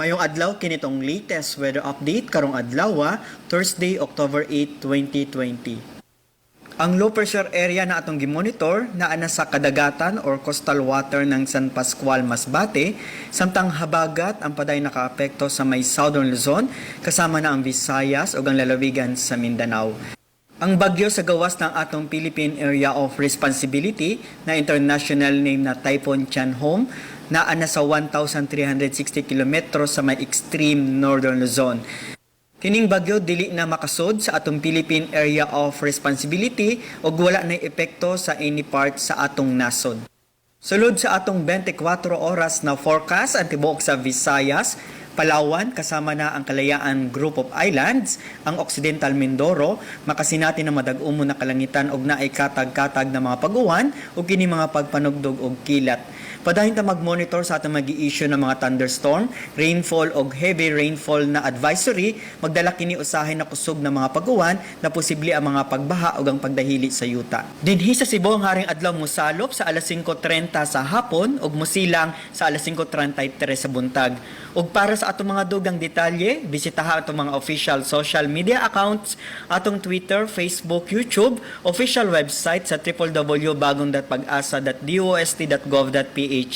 Mayong adlaw, kini tong latest weather update karong adlaw, Thursday, October 8, 2020. Ang low pressure area na atong gimonitor naa na sa kadagatan or coastal water ng San Pascual, Masbate, samtang habagat ang paday nakaapekto sa may Southern Luzon kasama na ang Visayas ug ang lalawigan sa Mindanao. Ang bagyo sa gawas ng atong Philippine Area of Responsibility na international name na Typhoon Chanhom naa na sa 1,360 kilometro sa may extreme northern Luzon. Kining bagyo dili na makasud sa atong Philippine Area of Responsibility ug wala na epekto sa any part sa atong nasod. Sulod sa atong 24 oras na forecast, ang tibuok sa Visayas, Palawan kasama na ang Kalayaan Group of Islands, ang Occidental Mindoro, makasinati na madag-umon na kalangitan og naay katag-katag na mga pag-uwan ug kini mga pagpanugdog og kilat. Padayon ta mag-monitor sa atong magi-issue ng mga thunderstorm, rainfall og heavy rainfall na advisory, magdala kini usahay na kusog na mga pag-uwan na posible ang mga pagbaha ug ang pagdahili sa yuta. Dinhi sa Cebu, ang haring adlaw mosalop sa alas 5:30 sa hapon ug mosilang sa alas 5:33 sa buntag. Ug para sa atong mga dugang detalye, bisitaha atong mga official social media accounts, atong Twitter, Facebook, YouTube, official website sa www.bagong.pagasa.dost.gov.ph.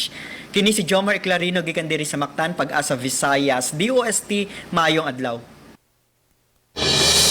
Kini si Jomar Eclarino gikan diri sa Mactan, Pag-asa Visayas, DOST, maayong adlaw.